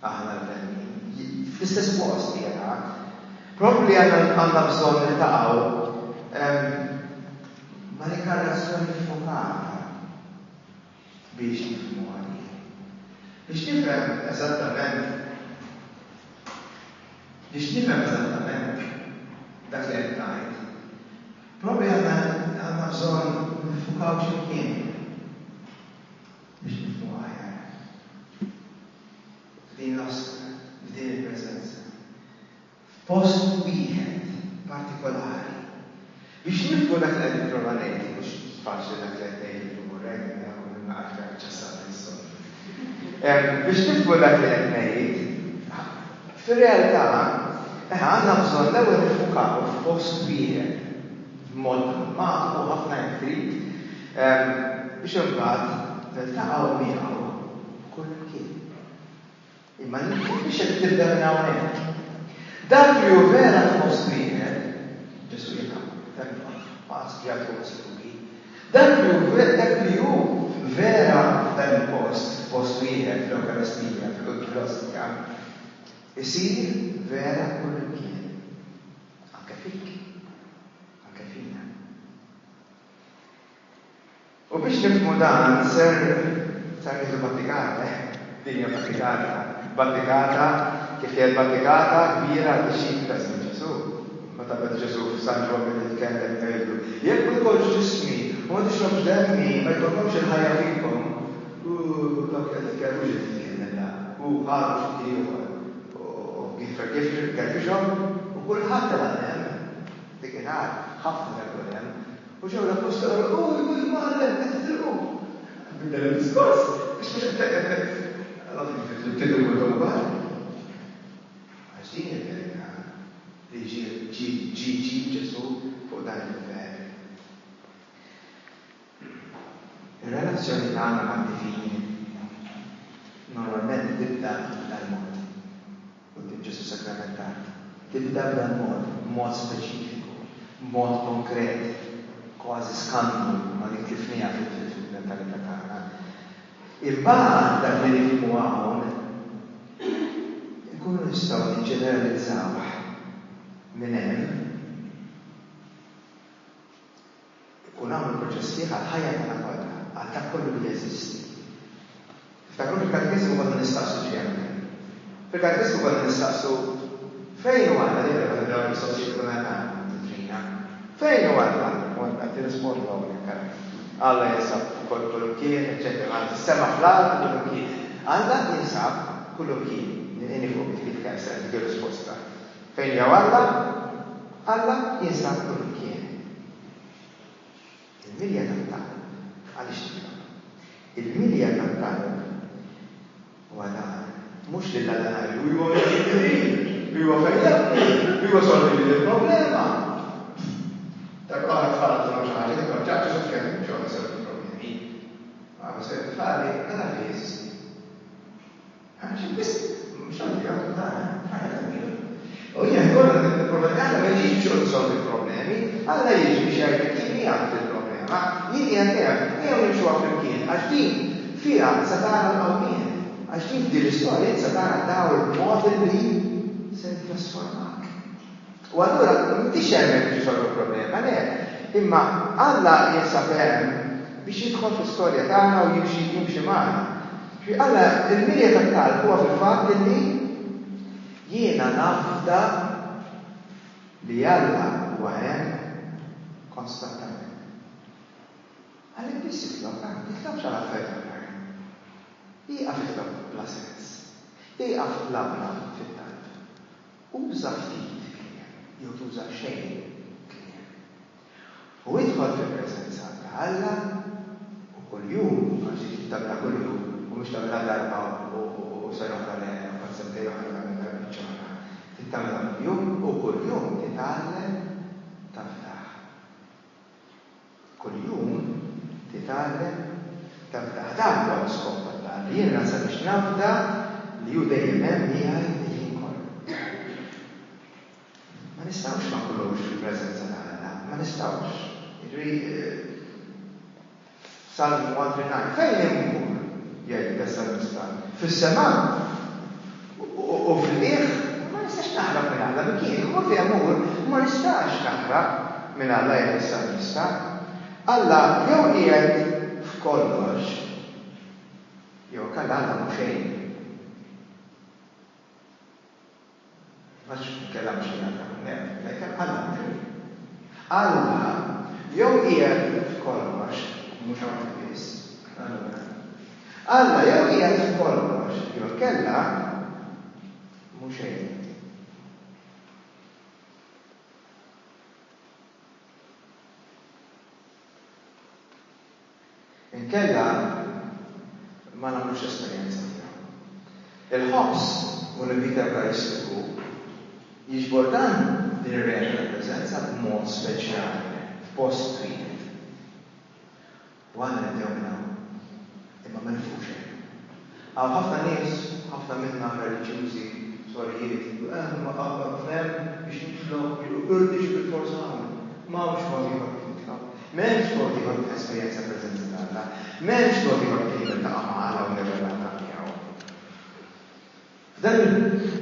Aħna l-bnedmin. Fl-istess post jiena. Probabbli għandna bżonn niltaqgħu mal-inkarnazzjoni ffukata. Biex nifhmuha din. Biex nifhem eżattament biex nifhem eżattament dak li qed ngħid, proprju għandna għandna bżonn niffukaw xi mkien biex nifhmuha aħjar. F'din l-ostra, f'din il-preżenza. f'post wieħed partikolari. Biex nifhmu dak li qed nipprova ngħid, mhux faċli dak li qed ngħid illum u rejn, nkun naqra aktar iċċassat mis-soltu. Biex nifhmu dak li qed ngħid, fir-realtà, eħe għandna bżonn l-ewwel niffukaw f'post wieħed b'mod drammatiku ħafna jekk trid, biex imbagħad niltaqgħu miegħu kullimkien. Imma mhix qed tibda minn hawnhekk. Dak li hu vera f'post wieħed, Ġesù jien ma qatx fuq Dak li hu dak li hu vera f'dan il-post, f'post wieħed fl-Ewkaristija, fl-Ostja, isir vera kullimkien. Anke fik, anke fina. U biex nifhmu dan ser ser nieħdu battikata, eh, din hija battikata, battikata kif kienet battikata kbira għad-dixxipli ta' żmien Ġesù. Meta beda Ġesù f'San Ġwann beda jitkellem jgħidlu, Jekk ma tikolx ġismi u ma tixrobx demmi ma jkollkomx il-ħajja fikom. U dawk qed jitkellmu mhux qed jitkellem da. Hu ħadu xi mkien ieħor u gerfixhom u kulħadd telaq hemm. Dik inhar ħafna telqu 'l hemm U ġew l-appostli qalu, Uj, uj, Mgħallem, qed titilqu! Biddel id-diskors, biex mhux qed titilqu intom ukoll. Għax din il-verità li ġie ġie ġib Ġesù fuq dan il-livell. Ir-relazzjoni tagħna mad-divin normalment tibda b'dal-mod. Quddiem Ġesù Sagramentat. Tibda b'dan mod, b'mod speċifiku, b'mod konkret, kważi skandlu, ma din tlifniha fil-mentalità tagħna. Imbagħad dak li nifhmu hawn inkunu nistgħu niġġeneralizzawh minn hemm u nagħmlu proċess sħiħ għall-ħajja tagħna kollha, għal dak kollu li jeżisti. Tiftakru fil-katekiżmu konna nistaqsu xi anke. Fil-katekiżmu konna nistaqsu fejn hu Alla li meta dawn il-mistoqsijiet konna qed nagħmlu duttrina. Fejn hu Alla? U qed tirrispondu hawnhekk ara. Alla jinsab kullimkien, eċċetera. Alla fis-sema fl-art kullimkien. Alla jinsab kullimkien. Nini fuq dik il-kesa, dik ir-risposta. Fejn jew Alla? Alla jinsab kullimkien. Il-milja tat-talb, għaliex nitlob? Il-milja tat-talb huwa dan, mhux lil Alla ngħidlu, Iwa min kien iwa fejjaqni, iwa solvili l-problema. Darba oħra tfal għandhom xi ħaġa, dik ġa Ġesù tkellem ġo jsolvi problemi. Ma se tfali, ma naf li jeżisti. Għax biss, mhux għandi għandu dan, għana kbir. U jien nkollha il-problemi, Alla ma jiġix biex joqgħod isolvi problemi, Alla jiġi biex jgħidlek jien miegħek fil-problema, jien qiegħed hemm, ejjew nimxuha flimkien, għax din. Fiha se tara l-qawmien. Għax din f'din l-istorja int se tara dawl b'mod li se jittrasformak. U allura m'intix hemmhekk biex isolvi problema, le. Imma Alla jinsab hemm biex jidħol fl-istorja tagħna u jimxi jimxi magħna. Ġifieri Alla il-milja tat-talb huwa fil-fatt illi jiena nafda li Alla huwa hemm konstantament. Għalhekk biss itlob, ah, titlobx għal affarijiet oħrajn. Ieqaf itlob bla sens. Ieqaf tlabla fit-talb. Uża ftit kliem, jew tuża xejn kliem. U idħol fil-preżenza ta' Alla u kuljum, għax dik trid tagħmilha kuljum u mhux tagħmilha darba u sena oħra le, mbagħad sentejn oħra tagħmilha biċċa oħra. Trid tagħmilha kuljum u kuljum titgħallem tafdah. Kuljum titgħallem tafdah. Dan huwa l-iskop tat-talb, li jiena sabiex nafda li hu dejjem hemm miegħi il-ħin kollu. Ma nistgħux ma nkunux fil-preżenza ta' Alla, ma nistgħux. Jiġifieri Salm 139, fejn immur? jgħid das-salmista. Fis-sema? U fil-qiegħ? Ma nistax naħrab minn Alla, mkien, immur fejn immur, ma nistax naħrab minn Alla jgħid is-salmista. Alla jew qiegħed f'kollox, jew inkella Alla mhu xejn. Għax inkella mhux qiegħed hawnhekk, le, Alla mhux xejn. Alla jew qiegħed f'kollox, u mhux hawnhekk biss, allura. Alla jew qiegħed f'kollox, jew inkella mhu xejn. Inkella ma nagħmlux esperjenza tiegħu. Il-ħobż u l-inbid Ewkaristiku jiġbor dan din ir-realtà tal-preżenza b'mod speċjali f'post wieħed. U għandna nibdew minn hawn. Imma ma nifqux hemm. Hawn ħafna nies, ħafna minna reliġjużi, sorijiet, jgħidu, eh, imma hemm biex nitlob, irrid niġi bilfors hawn. M'hawnx mod ieħor kif nitlob. M'hemmx mod ieħor kif nesperjenza l-preżenza ta' Alla. M'hemmx mod ieħor kif niltaqa' ma' Alla u nirrelata miegħu. F'dan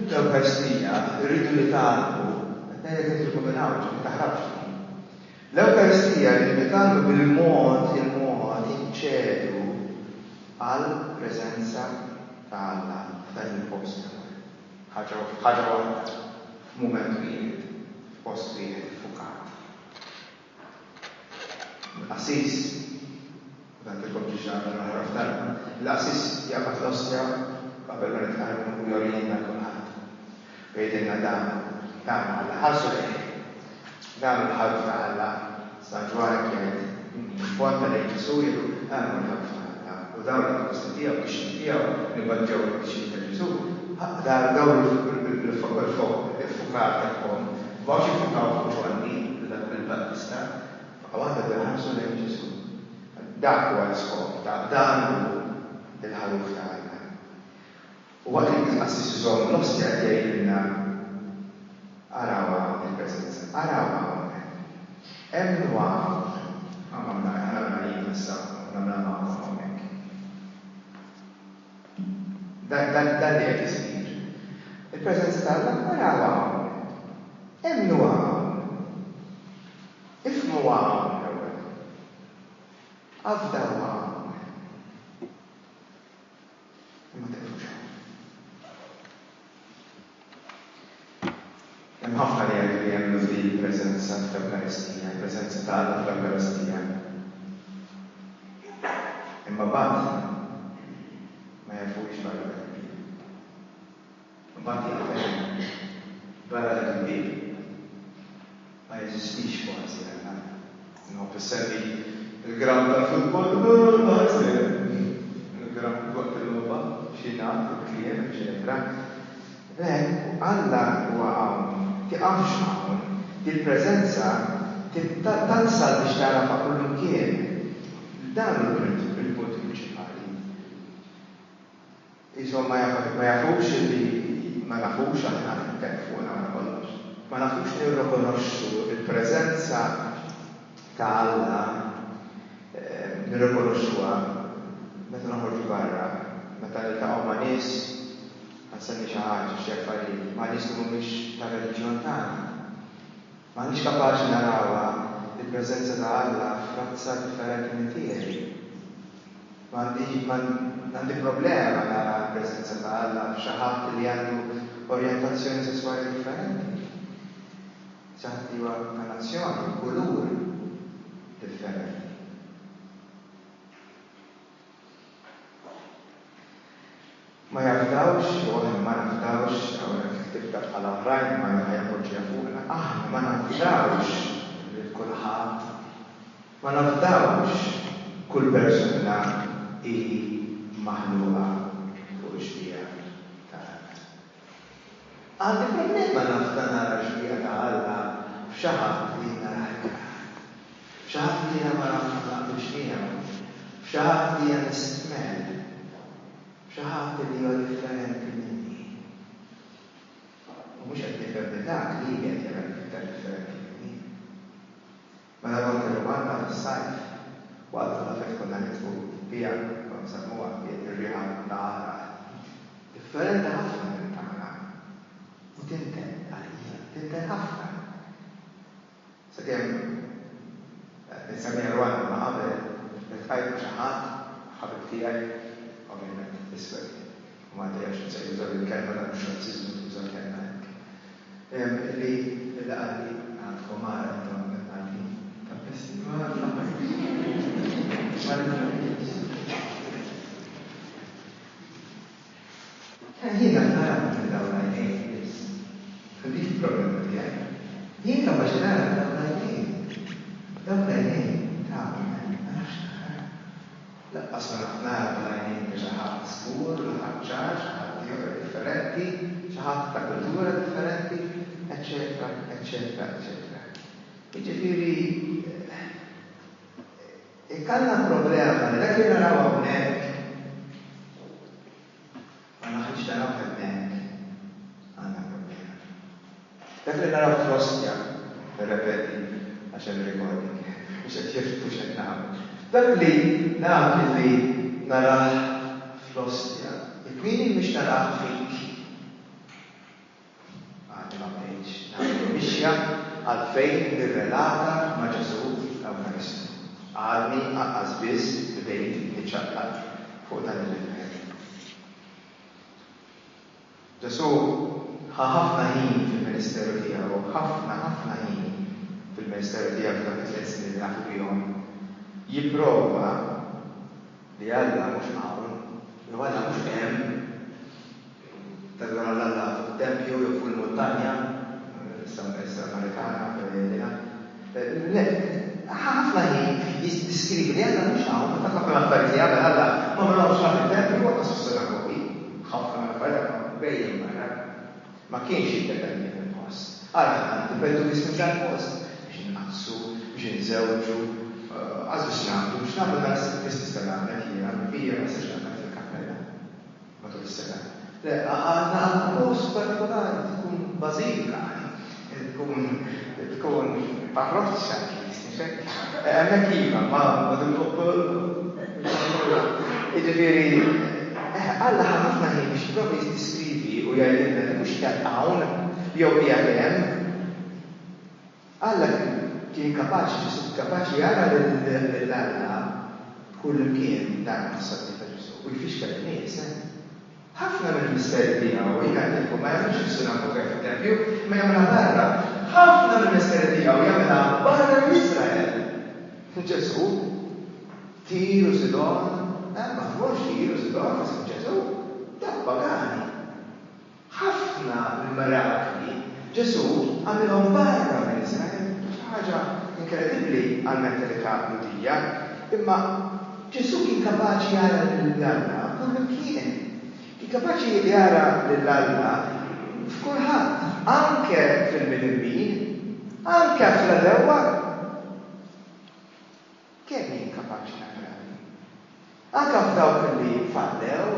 l-Ewkaristija rridu nitgħallmu, qed ngħidlek ngħidilkom minn hawn ġifieri taħrabx din. L-Ewkaristija rridu nitgħallmu bil-mod il-mod inċedu għall-preżenza ta' Alla f'dan il-post ukoll. Ħaġa ħaġa waħda, f'mument wieħed, f'post wieħed iffukat. Il-qassis, u dan tilkom diġà l-oħra f'darba, il-qassis jaqbad l-ostja qabel ma nitqarbnu u jorihielna kulħadd. U jgħidilna dan, dan Alla, ħarsu lejh. Dan hu l-ħaruf ta' Alla. San Ġwann hekk jgħid, jipponta lejn Ġesù u jgħidlu, dan hu l-ħaruf ta' Alla. U dawn l-appostli tiegħu, d-dixxipli tiegħu, li mbagħad ġew id-dixxipli ta' Ġesù, dawn il-fukar tagħhom, ma baqgħux jiffukaw fuq Ġwanni, il-Battista, baqgħu waħda bdew iħarsu lejn Ġesù. Dak huwa l-iskop ta' dan hu l-ħaruf ta' Alla. U waqt li l-qassis iżomm l-ostja qed jgħidilna, Araw hawn il-preżenza, araw hawn. Emmnu hawn. Hawn għamilha, ħa nagħmilha jiena issa u nagħmilha magħkom hawnhekk. Dan, dan, dan li qed isir. Il-preżenza ta' Alla araw hawn. Emmnu hawn. Ifhmu hawn l-ewwel. Afdaw hawn. Imma tiqfux hawn. Hemm ħafna li jgħidu li jemmnu f'din il-preżenza fl-Ewkaristija, il-preżenza ta' Alla fl-Ewkaristija. Imma mbagħad ma jafux barra dak il-bieb. Imbagħad jieqaf hemm, barra dak il-bieb. Ma jeżistix kważi Alla. Inħobb insemmi l-grawnd tal-futbol, il-grawnd waqt il-logħba, x'jingħad, il-kliem, eċċetera. Le, Alla huwa hawn, tieqafx hawn. Dil-preżenza tasal biex tagħrafha kullimkien. Dan hu l-punt prinċipali. Qishom ma ma jafux illi ma nafux aħna nitkellmu fuqna wara kollox. Ma nafux nirrokonoxxu l-preżenza ta' Alla, nirrikonoxxuha. Meta noħorġu barra, meta niltaqgħu ma' nies, ħa nsemmi xi ħaġa, xi affarijiet, ma' nies li mhumiex tar-reliġjon tagħna. M'aħniex kapaċi narawha l-preżenza ta' Alla f'razza differenti minn tiegħi. M'għandi għandi problema nara l-preżenza ta' Alla f'xi ħadd li għandu orjentazzjoni sesswali differenti. Xi ħadd li huwa ta' nazzjon jew kulur differenti. Ma jafdawx, jew aħna ma nafdawx, hawnhekk ktibtha bħala oħrajn imma ħa jappoġġja fuqna, aħna ma nafdawx lil kulħadd, ma nafdawx kull persuna hi maħluqa fuq ix-xbieha ta' Alla. Għandi problema nafda nara x-xbieha ta' Alla f'xi ħadd li jien narah ikrah, f'xi ħadd li jiena ma naqbilx miegħu, f'xi ħadd li jiena nistmell, f'xi ħadd li huwa differenti minni. U mhux qed nifhem li dak lili qed jarani iktar differenti minni. Meta kont ir-Rwanda fis-sajf, waqt l-affett konna nitfu biha, konna nsemmuha ir-riħa ta' għaraq. Differenti ħafna minn tagħna. U tinten għalija, tinten ħafna. Sakemm qed insemmiha Rwanda ma qabel iltqajt ma' xi ħadd, ħabib tiegħi, ovvjament iswed. U ma ddejjaqx se juża l-kelma dan mhux razziżmu tuża l-kelma hekk. Li li qalli għandkom għaraq intom il-Maltin. Ta' pesti ma Ma nifhimx. Jiena nara minn dawn l-għajnejn biss. Dik il-problema tiegħi. Jien kapaċi nara minn dawn l-għajnejn. Dawn l-għajnejn ta' ma nafx nara. Lanqas ma naf nara bl-għajnejn ta' xi ħadd skur, xi ħadd ċar, xi ħadd ieħor differenti, xi ħadd ta' kultura differenti, eċċetera, eċċetera, eċċetera. Jiġifieri, jekk għandna problema li dak li naraw hawnhekk ma naħniex naraw hemmhekk, għandna problema. Dak li naraw fl-Ostja, nirrepeti għax hemm recording, mhux qed jifhmu x'qed nagħmel. Dak li dak li narah fl-Ostja, jekk jien mhix narah fik, għadni ma bdejtx nagħmel mixja għalfejn nirrelata ma' Ġesù l-Ewkaristu. Għadni anqas biss bdejt niċċaqlaq fuq dan il-livell. Ġesù ħa ħafna ħin fil-ministeru tiegħu, ħafna, ħafna ħin fil-ministeru tiegħu f'dawk it-tlett snin li nafu bihom, jipprova li Alla mhux hawn, jew Alla mhux hemm, tadura 'l Alla fuq it-tempju jew fuq il-muntanja, is-Samaritana jgħidilha. Le, ħa ħafna ħin jiddeskrivi li Alla mhux hawn, fil-fatt ħafna mill-affarijiet li għamel Alla m'għamilhomx la fit-tempju u lanqas fis-sinagogi. Ħafna mill-affarijiet għamilhom dejjem barra. Ma kienx jiddependi minn post. Ara aħna niddependu biss minn dal-post biex inqaddsu, biex inżewġu, qas biex nagħmdu, biex nagħmlu dan biss nista' nagħmel jiena, hija ma tistax tagħmel fil-kappella. Matul is-sena. Le, għandna għandna post partikolari, tkun bażilika, tkun tkun parroċċa at least, mhux hekk? Hemmhekk iva, ma Jiġifieri, Alla ħa ħafna ħin biex jipprova jiddeskrivi u jgħidilna li mhux qiegħed hawn jew qiegħed hemm. Alla kien kapaċi, Ġesù kien kapaċi jara lil Alla kullimkien, dan hu s-sabiħ ta' Ġesù, u jfixkel in-nies, eh. Ħafna mill-misteri tiegħu, jien ngħidilkom, ma jagħmilx fis-sinagoga jew fit-tempju, imma jagħmilha barra. Ħafna mill-misteri tiegħu jagħmilha barra minn Iżrael. Ġesù, Tir u Sidon, eh, ma tmurx Tir u Sidon f'isem Ġesù, dawk pagani. Ħafna mill-mirakli Ġesù għamilhom barra minn Iżrael, xi ħaġa inkredibbli għall-mentalità Lhudija. Imma Ġesù kien kapaċi jara lil Alla kullimkien. Kien kapaċi jara lil Alla f'kulħadd, anke fil-midinbin, anke fl-għedewwa. Kemm jien kapaċi nara din? Anke f'dawk li fallew,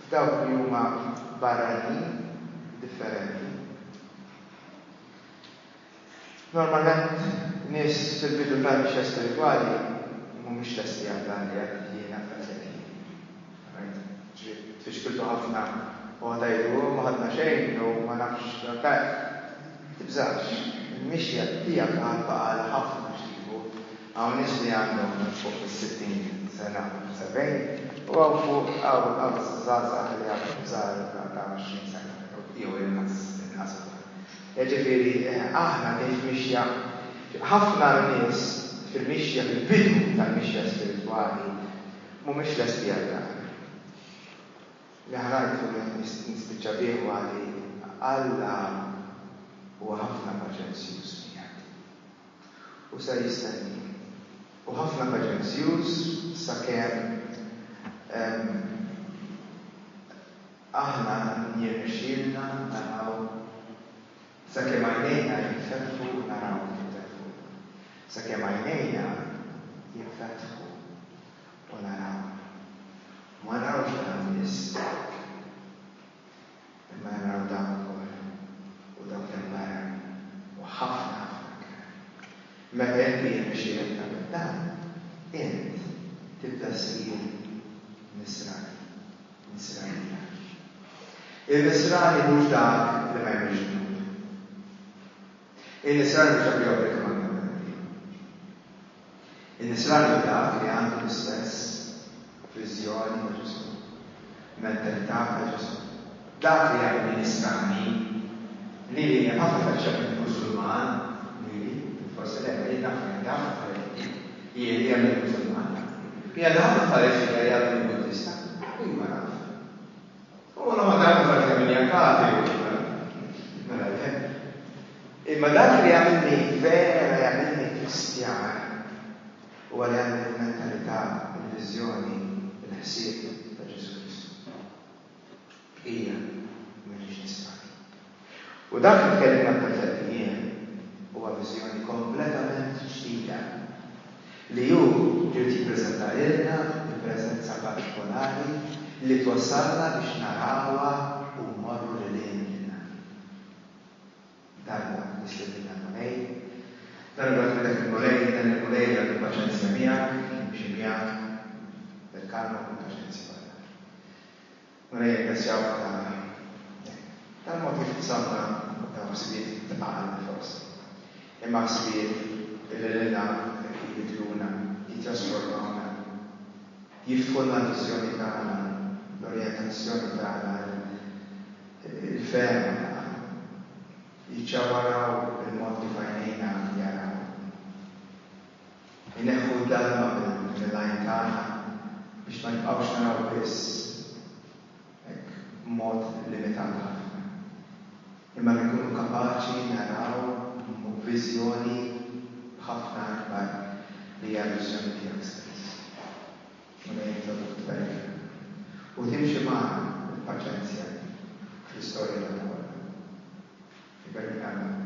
f'dawk li huma barranin, differenti. Normalment nies fil-bidu tal-mixja spiritwali mhumiex lesti għal dan li għedt jiena ta' 30. Right? Ġifieri tfixkiltu ħafna u ħa tgħidu oh ma ħadna xejn jew ma nafx Tibżax, il-mixja tiegħek għad baqgħalha ħafna x'tieħu. Hawn nies li għandhom fuq is-60 sena, 70, u hawn fuq hawn hawn żgħażagħ li għadhom żgħar ta' 20 sena jew inqas, inqas ukoll. Jiġifieri aħna qegħdin f'mixja, ħafna nies fil-mixja, fil-bidu tal-mixja spiritwali mhumiex lesti għal dan. Li ħa ngħid u li nispiċċa bih huwa li Alla huwa ħafna paċenzjuż miegħek. U ser jistennik. U ħafna paċenzjuż sakemm aħna jirnexxielna naraw sakemm għajnejna jinfetħu u naraw jinfetħu. Sakemm għajnejna jinfetħu u naraw. Ma narawx dan biss, imma naraw dan ukoll u dawk hemm barra u ħafna ħafna iktar. Meta inti jirnexxielek tagħmel dan, int tibda ssir Nisrani, Nisranija. Il-Nisrani mhux dak li ma jagħmilx dnub. In-Nisrani mhux dak li jobdi l-kmandamenti. In-Nisrani hu dak li għandu l-istess viżjoni ta' Ġesù, mentalità ta' Ġesù. Dak li jagħmilni Nisrani, lili hemm ħafna affarijiet x'jagħmilni Musulman, lili, forsi le, ma jien naf li għandi ħafna affarijiet jien li jagħmilni Musulman. Jien għandi ħafna affarijiet fija li jagħmluni Buddista, iva naf. U ma dak affarijiet li jagħmilni anke ateu, mela le. Imma dak li jagħmilni vera jagħmilni Kristjan huwa li għandi l-mentalità, il-viżjoni, il-ħsieb ta' Ġesù Kristu. Bqija m'iniex nisrani. U dak li tkellimna f'dawn it-tlett ijiem huwa viżjoni kompletament ġdida li hu jrid jippreżentahielna bi preżenza partikolari li twassalna biex narawha u mmorru lil hinn minnha. Darba jistedinna l-Mulej. Darba twieldek il-Mulej, dan il-Mulej li għandu paċenzja miegħek, jimxi miegħek bil-kalma u bil-paċenzja kollha. Mulej nirringrazzjawk ta' tal-mod kif qsamna dawn ħsibijiet tqal forsi. Imma ħsibijiet li lilna jbiddluna, jittrasformawna, jiftħulna l-viżjoni tagħna, l-orjentazzjoni tagħna, il-fehma tagħna. Jiċċawaraw il-mod kif għajnejna jaraw. Ineħħu d-dalma mill-għajn tagħna biex ma nibqgħux naraw biss hekk b'mod limitat ħafna. Imma li nkunu kapaċi naraw viżjoni ħafna akbar li hija l-viżjoni tiegħek stess. Mulej nitolbuk tberikna u timxi magħna bil-paċenzja fl-istorja tagħna kollha. Iberikna Alla.